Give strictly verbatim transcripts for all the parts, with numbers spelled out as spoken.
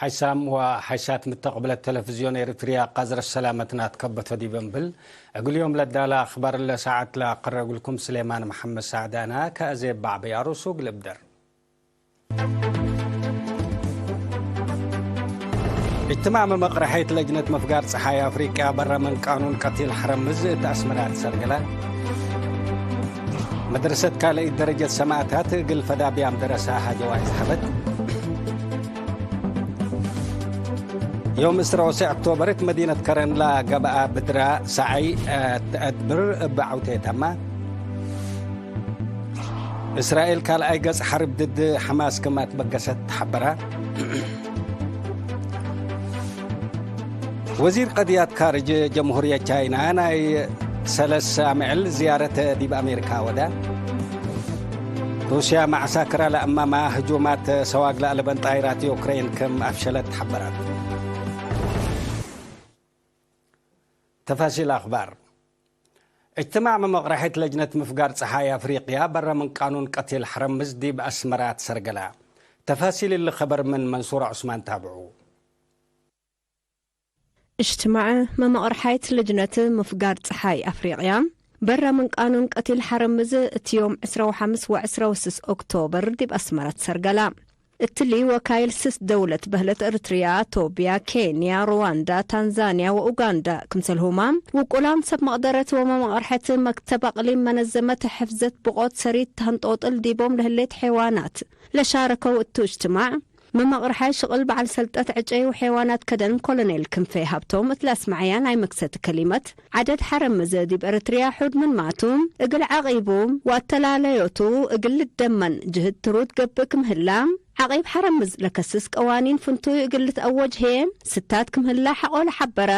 ሕሳም ወሐይሳት ምተቅብለት ተለፍዝዮን ኤሪትርያ ቃዝረት ሰላመትና ትከበቶ ዲብ እንብል፣ እግል ዮም ለዳለ አክባር ለሰዓት ለአቀረብልኩም ስሌማን መሐመድ ሳዕዳና ከአዜብ ባዕበይ አሩሱ እግል እብደር። እጅትማዕ መመቅረሐይት ለጅነት ምፍጋር ጸሓይ አፍሪቅያ በረ ምን ቃኑን ቀቲል ሐረምዝ እት አስመራ ትሰርገለ። መድረሰት ካልአይት ደረጀት ሰማእታት እግል ፈዳብያም ደረሳሀ ጀዋይዝ ሀበት። ዮም ዕስራ ወሰዕ ኦክቶበር እት መዲነት ከረን ለገብአ ብድራ ሰዓይ ተአድብር እብ ዐውቴ ተመ። እስራኤል ካልኣይ ገጽ ሐርብ ድድ ሐማስ ክም አትበገሰት ተሐበረ። ወዚር ቀድያት ካርጅ ጀምሁርየት ቻይና ናይ ሰለስ አምዕል ዝያረት ዲብ አሜሪካ ወደ። ሩስያ መዐሳክራ ለአማማ ህጁማት ሰዋግ ለአለበን ጣይራት ዩክሬን ክም አፍሸለት ተሐበረት። ተፋሲል አክባር። እጅትማዕ መመቅረሐት ለጅነት ምፍጋር ጸሓይ አፍሪቅያ በረ ምን ቃኑን ቀቲል ሐረምዝ ዲብ አስመራ ትሰርገለ። ተፋሲል እሊ ከበር ምን መንሱር ዑስማን ታብዑ። እጅትማዕ መመቅረሐት ለጅነት ምፍጋር ጸሓይ አፍሪቅያ በረ ምን ቃኑን ቀቲል ሐረምዝ እት ዮም ዕስራ ወሐምስ ወዕስራ ወስስ ኦክቶበር ዲብ አስመራ ትሰርገለ። እትሊ ወካይል ስስ ደውለት በህለት እርትርያ፣ ቶብያ፣ ኬንያ፣ ሩዋንዳ፣ ታንዛንያ ወኡጋንዳ ክምሰልሁማ፣ ውቁላም ሰብ መቅደረት ወመመቅርሐት መክተብ አቅሊም መነዘመት ሕፍዘት ብቆት ሰሪት ተንጦጥል ዲቦም ለህሌት ሐይዋናት ለሻረከው እቱ እጅትማዕ፣ መመቅርሐ ሽቅል በዐል ሰልጠት ዕጨይ ወሐይዋናት ከደን ኮሎኔል ክንፌ ሀብቶም እት ለአስመዐያ ናይ መክሰት ከሊመት፣ ዐደድ ሐረምዝ ዲብ ኤረትርያ ሑድ ምንማቱ፣ እግል ዐቂቡ ወአተላለዮቱ እግል ልደመን ጅህድ ትሩድ ገብእ ክም ህላ፣ ዐቂብ ሐረምዝ ለከስስ ቀዋኒን ፍንቱይ እግል ልትአወጅ ህዬ ስታት ክም ህላ ሐቆ ለሐበረ፣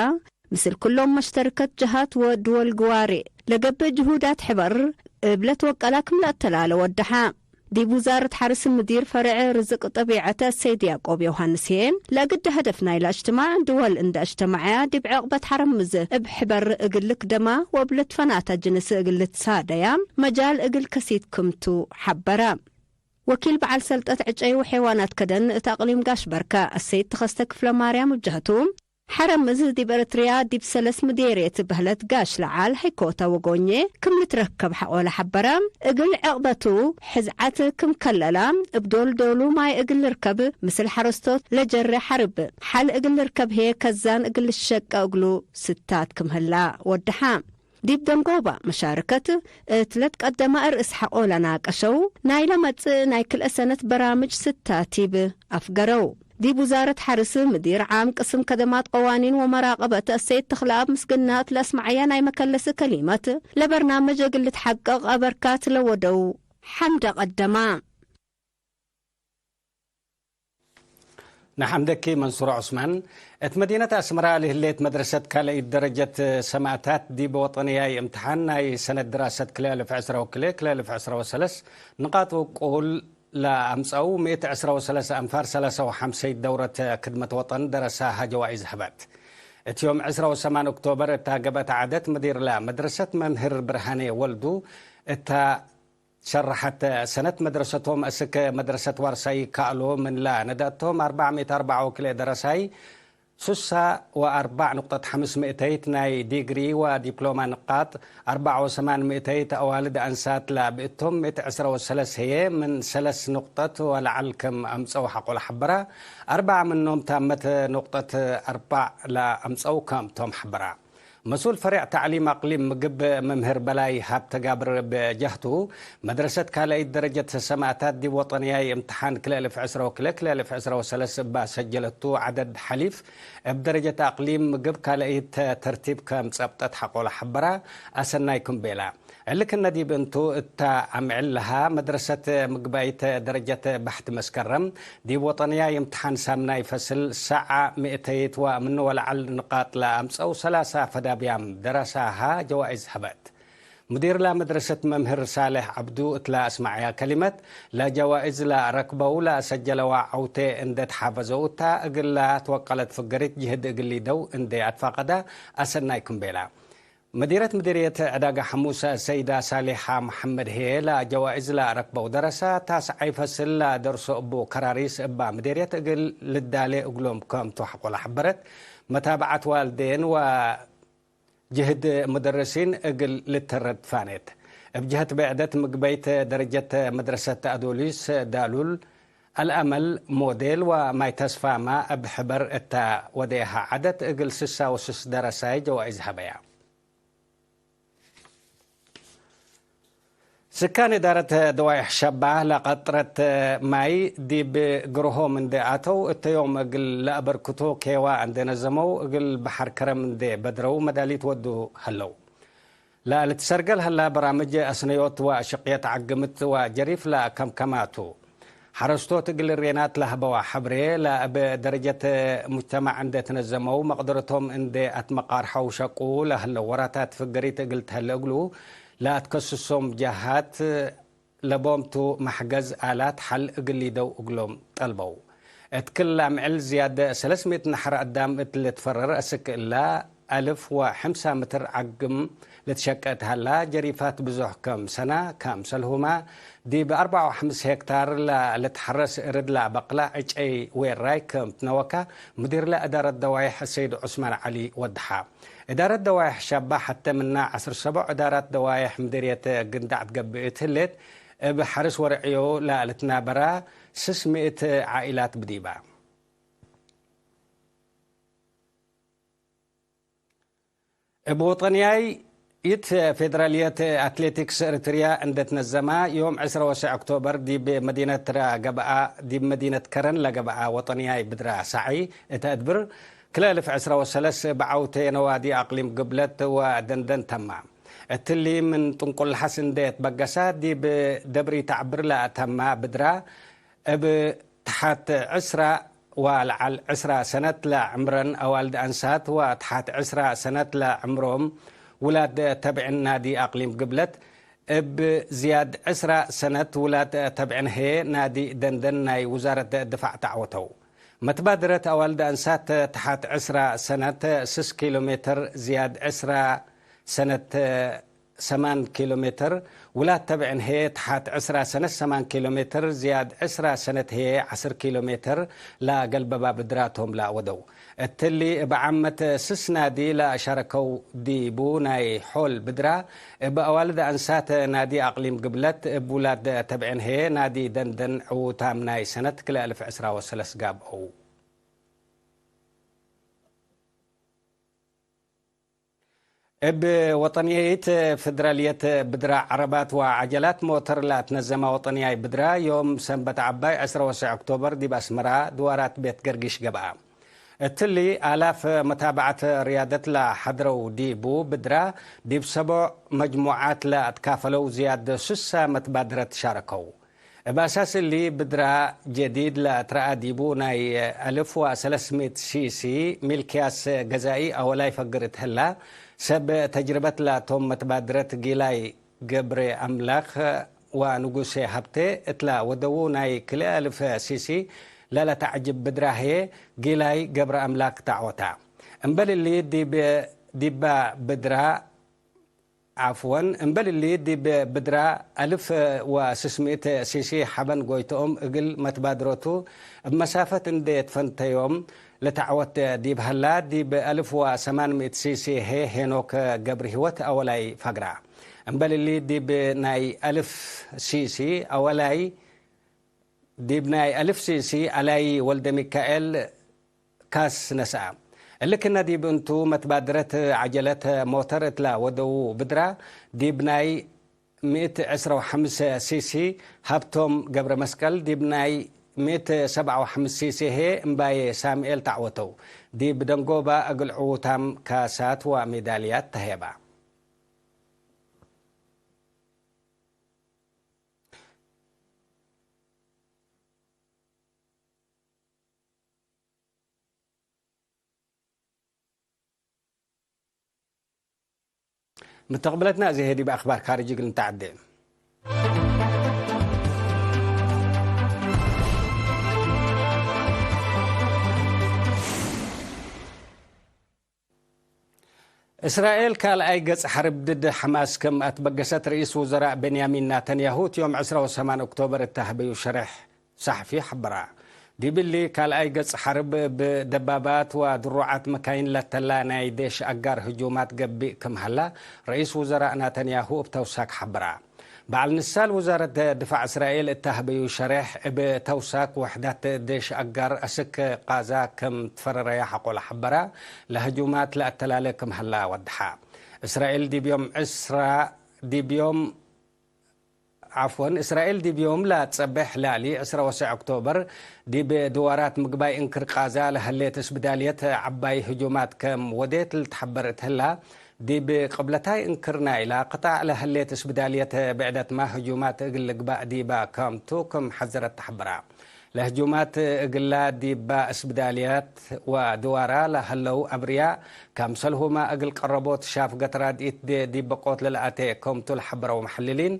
ምስል ኩሎም መሽተርከት ጀሃት ወድወል ግዋሬ ለገብእ ጅሁዳት ሕበር እብ ለትወቀላ ክም ለአተላለ ወደሐ። ዲብ ውዛረት ሐርስ ምዲር ፈርዕ ርዝቅ ጠቢዐት አሰይድ ያቆብ ዮሐንስ ህዬ፣ ለእግደ ሀደፍ ናይላ እጅትማዕ ድወል እንደ አጅተመዐያ ዲብ ዕቅበት ሐረምዝ እብ ሕበር እግል ልክደማ ወእብ ልትፈናተ ጅንስ እግል ልትሳደያ መጃል እግል ከሲት ክምቱ ሐበረ። ወኪል በዐል ሰልጠት ዕጨይ ወሐይዋናት ከደን እት አቅሊም ጋሽ በርከ አሰይድ ተኸስተ ክፍለማርያም እብ ጀህቱ፣ ሐረምዝ ዲብ ኤረትርያ ዲብ ሰለስ ምዴርየት በህለት ጋሽ ለዓል ሀይኮተ ወጎኜ ክም ልትረከብ ሐቆ ለሐበረ፣ እግል ዕቅበቱ ሕዝዓት ክም ከለላ፣ እብ ዶል ዶሉ ማይ እግል ልርከብ፣ ምስል ሐረስቶት ለጀሬ ሐርብ ሐል እግል ልርከብ ህዬ ከዛን እግል ልሸቀ እግሉ ስታት ክም ህላ ወደሐ። ዲብ ደንጎባ መሻርከት እት ለትቀደመ እርእስ ሐቆ ለናቀሸው፣ ናይ ለመጽእ ናይ ክልኤ ሰነት በራምጅ ስታት ዲብ አፍገረው። ዲብ ውዛረት ሐርስ ምዲር ዓም ቅስም ከደማት ቀዋኒን ወመራቀበት አሰይድ ተኽለአብ ምስግና እት ለአስመዐያ ናይ መከለስ ከሊመት፣ ለበርናምጅ እግል ልትሐቀቅ አበርካት ለወደው ሐምደ ቀደማ። ነሐምደኪ መንሱር ዑስማን። እት መዲነት አስመራ ለህሌት መድረሰት ካልአይት ደረጀት ሰማእታት ዲብ ወጠንያይ እምትሓን ናይ ሰነት ድራሰት ክልኤ አልፍ ዕስራ ወክልኤ፣ ክልኤ አልፍ ዕስራ ወሰለስ ንቃጥ ውቁል ለአምጸው ምእት ዕስራ ወሰለስ አንፋር ሰላሳ ወሐምሰይት ደውረት ክድመት ወጠን ደረሳሀ ጀዋኢዝ ሀበት። እት ዮም ዕስራ ወሰማን ኦክቶበር እታ ገብአት ዐደት ምዲርለ መድረሰት መምህር ብርሃኔ ወልዱ እታ ሸረሐት ሰነት መድረሰቶም አስክ መድረሰት ዋርሳይ ከአሎ ምንለ ነደአቶም አርበዕ ምእት አርበዕ ወክልኤ ደረሳይ ሱሳ ወአርበዕ ንቁጠት ሐምስ ምእተይት ናይ ዲግሪ ወዲፕሎማ ንቃጥ፣ አርበዕ ወሰማን ምእተይት አዋልድ አንሳት ለብእቶም ምእት ዕስራ ወሰለስ ህዬ ምን ሰለስ ንቁጠት ወለዐል ክም አምጸው ሐቆ ለሐበረ፣ አርበዕ ምኖም ታመት ንቁጠት አርበዕ ለአምጸው ክም ቶም ሐበረ። መስኡል ፈሬዕ ተዕሊም አቅሊም ምግብ መምህር በላይ ሀብተጋብር እብ ጀህቱ፣ መድረሰት ካልአይት ደረጀት ሰማእታት ዲብ ወጠንያይ እምትሓን ክልኤ አልፍ ዕስራ ወክልኤ፣ ክልኤ አልፍ ዕስራ ወሰለስ እባ ሰጀለቱ ዐደድ ሐሊፍ፣ እብ ደረጀት አቅሊም ምግብ ካልአይት ተርቲብ ከም ጸብጠት ሐቆ ለሐበራ፣ አሰናይ ክም ቤላ። እሊ ክነ ዲብ እንቱ እተ አምዕል ለሃ መድረሰት ምግባይት ደረጀት በሕት መስከረም፣ ዲብ ወጠንያይ እምትሓን ሳምናይ ፈስል ሰዓ ምእተይት ወምኑ ወለዐል ንቃጥ ለአምጸው ሰላሳ ፈዳብያም ደረሳሀ ጀዋኢዝ ሀበት። ሙዲርላ መድረሰት መምህር ሳልሕ ዐብዱ እትላ አስመዐያ ከሊመት፣ ለጀዋኢዝ ለረክበው ለአሰጀለዋ ዐውቴ እንዴ ተሓፈዘው እታ፣ እግላ ትወቀለት ፍገሪት ጅህድ እግል ሊደው እንዴ አትፋቀዳ አሰናይ ክም ቤላ። መዲረት ምዲርየት ዕዳጋ ሐሙሰ ሰይዳ ሳሊሓ መሐመድ ህዬ፣ ለጀዋኢዝ ለአረክበው ደረሰ፣ ታስዓይ ፈስል ለደርሶ እቡ ከራሪስ እባ ምዲርየት እግል ልዳሌ እግሎም ከምቱ ሐቆለ ሐበረት። መታብዐት ዋልዴን ወ ጅህድ ሙደርሲን እግል ልተረድ ፋኔት። እብ ጀህት ብዕደት ምግበይት ደረጀት መድረሰት አዶሊስ ዳሉል፣ አልአመል ሞዴል ወማይ ተስፋማ እብ ሕበር እተ ወዴሃ ዐደት እግል ስሳ ወስስ ደረሳይ ጀዋኢዝ ሀበያ። ስካን እዳረት ደዋይሕ ሸባህ ለቀጥረት ማይ ዲብ ግርሆም እንዴ አተው፣ እተ ዮም እግል ለአበርክቶ ኬዋ እንዴ ነዘመው፣ እግል በሐር ከረም እንዴ በድረው መዳሊት ወዱ ሀለው። ለልትሰርገል ሀላ በራምጅ አስነዮት ወሽቅየት ዐግምት ወጀሪፍ ለከምከማቱ። ሐረስቶት እግል ሬናት ለሀበዋ ሐብሬ፣ ለእብ ደረጀት ሙጅተማዕ እንዴ ትነዘመው፣ መቅደረቶም እንዴ አትመቃርሐው ሸቁ ለህለው ወራታት ፍገሪት እግል ተህለ እግሉ ለአትከስሶም ጀሃት ለቦምቱ መሕገዝ አላት ሐል እግል ሊደው እግሎም ጠልበው። እት ክል አምዕል ዝያድ ሰለስ ምእት ነሐር አዳም እት ልትፈረር አስክ እላ፣ አልፍ ወሐምሳ ምትር ዐግም ልትሸቀ እት ሀላ፣ ጀሪፋት ብዞሕ ከም ሰና፣ ከምሰልሁማ ዲብ አርበዕ ወሐምስ ሄክታር ለልትሐረስ እርድ ለአበቅላ ዕጨይ ዌራይ ከም ትነወካ፣ ሙዲርለ እዳረት ደዋይሕ ሰይድ ዑስማን ዐሊ ወድሓ። እዳረት ደዋይሕ ሸባ ሐቴ ምና ዐስር ሰቦዕ እዳራት ደዋይሕ ምዲርየት ግንዳዕ ትገብእ እት ህሌት፣ እብ ሐርስ ወርዕዮ ለልትናበራ ስስ ምእት ዓኢላት ብዲባ። እብ ወጠንያይት ፌደራልየት አትሌቲክስ ኤሪትርያ እንዴ ትነዘማ፣ ዮም ዕስራ ወሰዕ ኦክቶበር ዲብ መዲነት ትራ ገብአ፣ ዲብ መዲነት ከረን ለገብአ ወጠንያይ ብድራ ሳዒ እተ እድብር፣ ክለ እልፍ ዕስራ ወሰለስ እብ ዐውቴ ነዋዲ አቅሊም ግብለት ወደንደን ተማ። እትሊ ምን ጥንቁል ለሐስ እንዴ ትበገሰ፣ ዲብ ደብሪ ተዕብር ለአተማ ብድራ፣ እብ ተሓት ዕስራ ወለዐል ዕስራ ሰነት ለዕምረን አዋልድ አንሳት ወተሓት ዕስራ ሰነት ለዕምሮም ውላድ ተብዕን ናዲ አቅሊም ግብለት፣ እብ ዝያድ ዕስራ ሰነት ውላድ ተብዕን ህዬ ናዲ ደንደን ናይ ውዛረት ድፋዕ ተዐወተው። መትባድረት አዋልድ አንሳት ተሓት ዕስራ ሰነት ስስ ኪሎ ሜትር፣ ዝያድ ዕስራ ሰነት ሰማን ኪሎ ሜትር፣ ውላድ ተብዕን ህዬ ተሓት ዕስራ ሰነት ሰማን ኪሎ ሜትር፣ ዝያድ ዕስራ ሰነት ህዬ ዐስር ኪሎ ሜትር ለአገልበባ ብድራቶም ለአወደው። እትሊ እብ ዓመት ስስ ናዲ ለአሻረከው ዲቡ ናይ ሖል ብድራ፣ እብ አዋልድ አንሳት ናዲ አቅሊም ግብለት፣ እብ ውላድ ተብዕን ህዬ ናዲ ደንደን ዕዉታም ናይ ሰነት ክልኤ አልፍ ዕስራ ወሰለስ ጋብአው። እብ ወጠንየይት ፍድራልየት ብድራ ዐረባት ወዐጀላት ሞተር ለአትነዘመ ወጠንያይ ብድራ፣ ዮም ሰንበት ዐባይ ዕስራ ወሰዕ ኦክቶበር ዲብ አስመራ ድዋራት ቤት ገርጊሽ ገብአ። እትሊ አላፍ መታብዐት ርያደት ለሐድረው ዲቡ ብድራ፣ ዲብ ሰቦዕ መጅሙዓት ለአትካፈለው ዝያድ ሱሳ መትባድረት ሻረከው። እብ አሳስ እሊ፣ ብድራ ጀዲድ ለአትረአ ዲቡ ናይ አልፍ ወሰለስ ምእት ሲሲ ሚልክያስ ገዛኢ አወላይ ፈግር እት ህላ፣ ሰብ ተጅርበት ላቶም መትባድረት ጊላይ ገብረ አምላክ ወንጉሴ ሀብቴ እትላ ወደዉ ናይ ክልኤ አልፍ ሲሲ ለለተዐጅብ ብድራ ህዬ፣ ጊላይ ገብረ አምላክ ተዐወታ። እምበል እሊ፣ ዲብ፣ ዲባ ብድራ፣ ዓፍወን፣ እምበል እሊ፣ ዲብ ብድራ አልፍ ወስስ ምእት ሲሲ ሐበን ጎይቶኦም እግል መትባድረቱ እብ መሳፈት እንዴ ትፈንተዮም ለተዐወት ዲብ ሀላ፣ ዲብ አልፍ ወሰማን ምእት ሲሲ ህዬ ሄኖክ ገብርሂወት አወላይ ፈግራ። እምበል እሊ፣ ዲብ ናይ አልፍ ሲሲ አወላይ፣ ዲብ ናይ አልፍ ሲሲ አላይ ወልደሚካኤል ካስ ነስአ። እሊ ክነ ዲብ እንቱ፣ መትባድረት ዐጀለት ሞተር እትላ ወደዉ ብድራ፣ ዲብ ናይ ምእት ዕስራ ወሐምስ ሲሲ ሀብቶም ገብረመስቀል፣ ዲብ ናይ ምእት ሰብዓ ወሐምስ ሲሲ ህዬ እምባዬ ሳምኤል ተዐወተው። ዲብ ደንጎባ እግል ዕዉታም ካሳት ወሜዳልያት ተሄባ። ምተቅብለትና እዚ ህዬ ዲብ አክባር ካርጅ እግል ንተዐዴ። እስራኤል ካልኣይ ገጽ ሐርብ ድድ ሐማስ ክም አትበገሰት ርኢስ ውዘራእ ቤንያሚን ናተንያሁ እት ዮም ዕስራ ወሰማን ኦክቶበር እተ ሀበዩ ሸሬሕ ሰሐፊ ሐበራ። ዲብሊ ካልኣይ ገጽ ሐርብ እብ ደባባት ወድሩዓት መካይን ለተላ ናይ ዴሽ አጋር ህጁማት ገብእ ክም ሀላ ርኢስ ውዘራእ ናተንያሁ እብ ተውሳክ ሐበራ። በዐል ንሳል ውዛረት ድፋዕ እስራኤል እተ ሀበዩ ሸሬሕ፣ እብ ተውሳክ ወሕዳት ዴሽ አጋር አስክ ቃዛ ክም ትፈረረያ ሐቆለ ሐበራ፣ ለህጁማት ለአተላለ ክም ሀላ ወደሐ። እስራኤል ዲብ ዮም ዕስራ፣ ዲብ ዮም፣ ዐፍወን፣ እስራኤል ዲብ ዮም ለጸቤሕ ላሊ ዕስራ ወሰዕ ኦክቶበር ዲብ ድዋራት ምግባይ እንክር ቃዛ ለህሌት እስብዳልየት ዐባይ ህጁማት ክም ወዴት ልትሐበር እት ህላ፣ ዲብ ቅብለታይ እንክር ናይላ ቅጣዕ ለህሌት እስብዳልየት ብዕደትመ ህጁማት እግል ልግባእ ዲባ ከምቱ ክም ሐዘረት ተሐብራ። ለህጁማት እግላ ዲባ እስብዳልያት ወድዋራ ለሀለው አብርያእ፣ ከምሰልሁመ እግል ቀረቦት ሻፍገት ራድኢት ዲ-፣ ዲብ በቆት ለለአቴ ከምቱ ለሐበረው መሐልሊን፣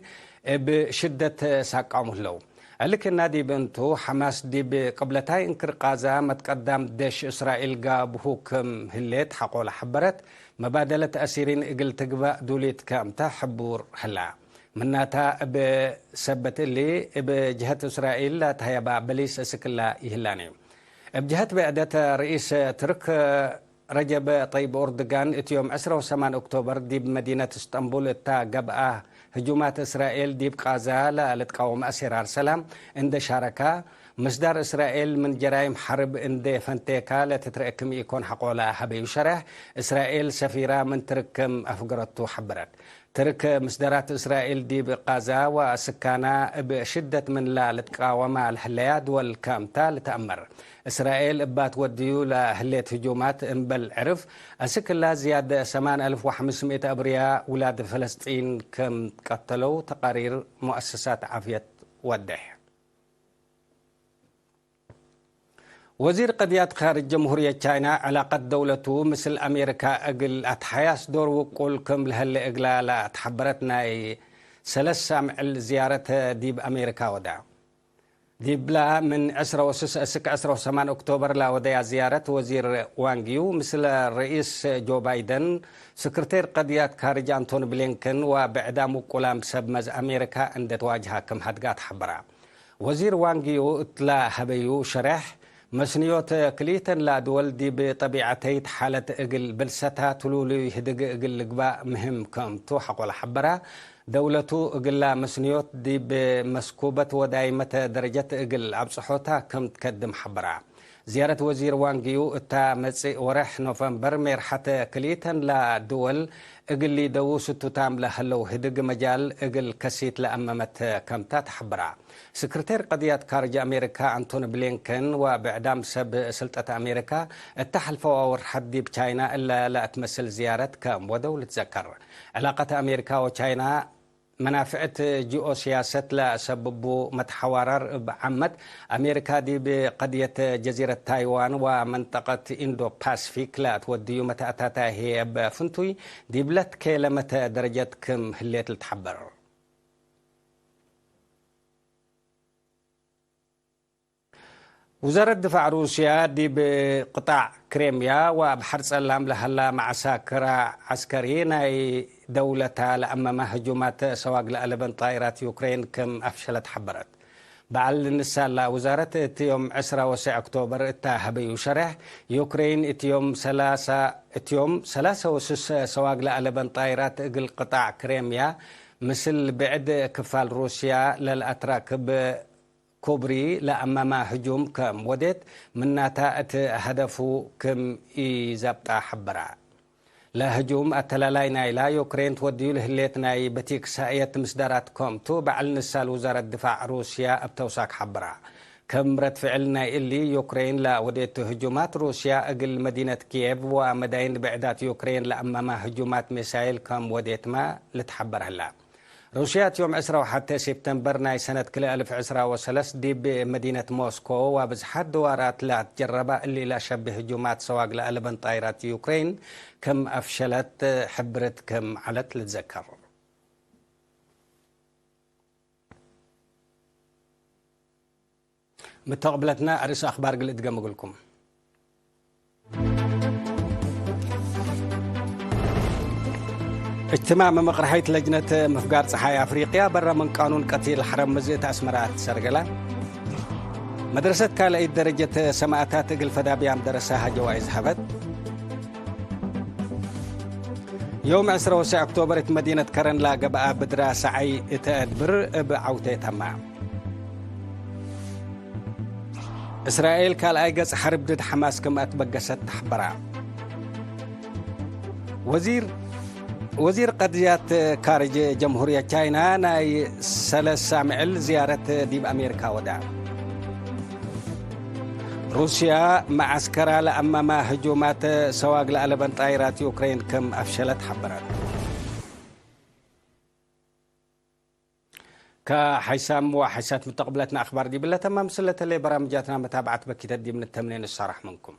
እብ ሽደት ሳቃሙ ህለው። እሊ ክና ዲብ እንቱ፣ ሐማስ ዲብ ቅብለታይ እንክር ቃዛ መትቀዳም ደሽ እስራኤል ጋብሁ ክም ህሌት ሐቆለ ሐበረት፣ መባደለት አሲሪን እግል ትግባእ ዱሊት ክምተ ሕቡር ህላ። ምናታ፣ እብ ሰበት እሊ፣ እብ ጀሀት እስራኤል ለተሀየባ በሊስ እስክላ ይህላኒ። እብ ጀሀት ብዕደት፣ ርኢስ ትርክ ረጀብ ጠይብ ኦርድጋን እት ዮም ዕስራ ወሰማን ኦክቶበር ዲብ መዲነት እስጠንቡል እታ ገብአ ህጁማት እስራኤል ዲብ ቃዛ ለልትቃወም አሴራር ሰላም እንደ ሻረካ፣ ምስዳር እስራኤል ምን ጀራይም ሐርብ እንደ ፈንቴካ ለትትረአ ክም ኢኮን ሐቆላ ሀበዩ ሸረሕ፣ እስራኤል ሰፊራ ምን ትርክ ክም አፍገረቱ ሐበረት። ትርክ ምስደራት እስራኤል ዲብ ቃዛ ወስካና እብ ሽደት ምንላ ልትቃወማ ለህለያ ድወል ከምታ ልትአመር። እስራኤል እባት ወድዩ ለህሌት ህጁማት እምበል ዕርፍ፣ አስክላ ዝያድ ሰማን አልፍ ወሐምስ ምእት አብርያ ውላድ ፈለስጢን ከም ቀተለው ተቃሪር ሙአሰሳት ዓፍየት ወዴሕ። ወዚር ቀድያት ካርጅ ጀምሁርየት ቻይና፣ ዕላቀት ደውለቱ ምስል አሜሪካ እግል አትሓያስ ዶር ውቁል ክም ለሀለ እግላ ለአትሐበረት ናይ ሰለስ ሳምዕል ዝያረት ዲብ አሜሪካ ወዳ። ዲብላ ምን ዕስራ ወስስ እስክ ዕስራ ወሰማን ኦክቶበር ለወደያ ዝያረት ወዚር ዋንግ ዩ፣ ምስለ ርኢስ ጆ ባይደን፣ ስክርቴር ቀድያት ካርጅ አንቶኒ ብሊንከን ወብዕዳም ውቁላም ሰብ መዝ አሜሪካ እንዴ ተዋጅሃ ክም ሀድጋ ተሐበራ። ወዚር ዋንግ ዩ እትለ ሀበዩ ሸሬሕ፣ መስንዮት ክልኢተን ለድወል ዲብ ጠቢዐተይት ሓለት እግል ብልሰታ ትሉሉይ ህድግ እግል ልግባእ ምህም ክምቱ ሐቆለ ሐበራ። ደውለቱ እግላ መስንዮት ዲብ መስኩበት ወዳይመተ ደረጀት እግል አብጽሖታ ክም ትከድም ሐበራ። ዝያረት ወዚር ዋንግ ዩ እታ መጽእ ወሬሕ ኖቨምበር ሜርሐት ክልኢተን ለድወል እግል ሊደውሱ ቱታም ለሀለው ህድግ መጃል እግል ከሲት ለአመመት ከምታ ተሐብራ። ስክርቴር ቀድያት ካርጅ አሜሪካ አንቶኒ ብሊንከን ወብዕዳም ሰብ ስልጠት አሜሪካ እተ ሐልፈዋ ወርሐት ዲብ ቻይና እለ ለአትመስል ዝያረት ከም ወደው ልትዘከር። ዕላቀት አሜሪካ ወቻይና መናፍዕት ጂኦሲያሰት ለአሰብቡ መትሐዋራር እብ ዓመት፣ አሜሪካ ዲብ ቀድየት ጀዚረት ታይዋን ወመንጠቀት ኢንዶ ፓስፊክ ለአትወድዩ መተአታታይ ህዬ እብ ፍንቱይ ዲብለ ትኬለመተ ደረጀት ክም ህሌት ልትሐበር። ውዛረት ድፋዕ ሩስያ ዲብ ቅጣዕ ክሬምያ ወአብ ሐር ጸላም ለሀላ መዐሳክራ ዐስከሪ ናይ ደውለታ ለአመመ ህጁማት ሰዋግ ለአለበን ጣይራት ዩክሬን ክም አፍሸለት ሐበረት። በዐል ንሳላ ውዛረት እት ዮም ዕስራ ወሰዕ ኦክቶበር እታ ሀበዩ ሸሬሕ፣ ዩክሬን እት ዮም ሰላሳ፣ እት ዮም ሰላሳ ወስስ ሰዋግ ለአለበን ጣይራት እግል ቅጣዕ ክሬምያ ምስል ብዕድ ክፋል ሩስያ ለልአትራክብ ኩብሪ ለአመመ ህጁም ከም ወዴት፣ ምናታ እት ሀደፉ ክም ኢዘብጣ ሐበራ። ለህጁም አተላላይ ናይላ ዩክሬን ትወድዩ ለህሌት ናይ በቲክ ሳእየት ምስዳራት ከምቱ፣ በዐል ንሳል ውዛረት ድፋዕ ሩስያ እብ ተውሳክ ሐበራ። ከም ረድ ፍዕል ናይ እሊ፣ ዩክሬን ለወዴቱ ህጁማት፣ ሩስያ እግል መዲነት ኪየቭ ወመዳይን ብዕዳት ዩክሬን ለአመመ ህጁማት ሚሳይል ከም ወዴትመ ልትሐበር ህላ። ሩስያ እት ዮም ዕስራ ወሐቴ ሴፕተምበር ናይ ሰነት ክልኤ አልፍ ዕስራ ወሰለስ ዲብ መዲነት ሞስኮ ወብዝሓት ድዋራት ለአትጀረባ እሊ ለአሸቢ ህጁማት ሰዋግ ለአለበን ጣይራት ዩክሬን ክም አፍሸለት ሕብርት ክም ዐለት ልትዘከር። ምተቅብለትና አርእስ አክባር እግል እድገም እግልኩም። እጅትማዕ መመቅረሐይት ለጅነት ምፍጋር ጸሓይ አፍሪቅያ በረ ምን ቃኑን ቀቲል ሐረምዝ እት አስመረ አትሰርገላ። መድረሰት ካልአይት ደረጀት ሰማእታት እግል ፈዳብያም ደረሳሀ ጀዋይዝ ሀበት። ዮም ዕስረ ወሰዕ ኦክቶበር እት መዲነት ከረን ላገብአ ብድራ ሰዓይ እተ አድብር እብ ዐውቴ ተማ። እስራኤል ካልኣይ ገጽ ሐርብ ድድ ሐማስ ክም አትበገሰት ተሐበራ። ወዚር፣ ወዚር ቀድያት ካርጅ ጀምሁርየት ቻይና ናይ ሰለስ ሳምዕል ዝያረት ዲብ አሜሪካ ወዳ። ሩስያ መዓስከራ ለአማማ ህጁማት ሰዋግ ለአለበን ጣይራት ዩክሬን ክም አፍሸለት ሐበረት። ከሐይሳም ወሐይሳት ምተቅብለትነ አክባር ዲብለ ተማም ስለተሌ በራምጃትና መታብዓት በኪተት ዲብ ንተምኔ ንሳራሕ ምንኩም።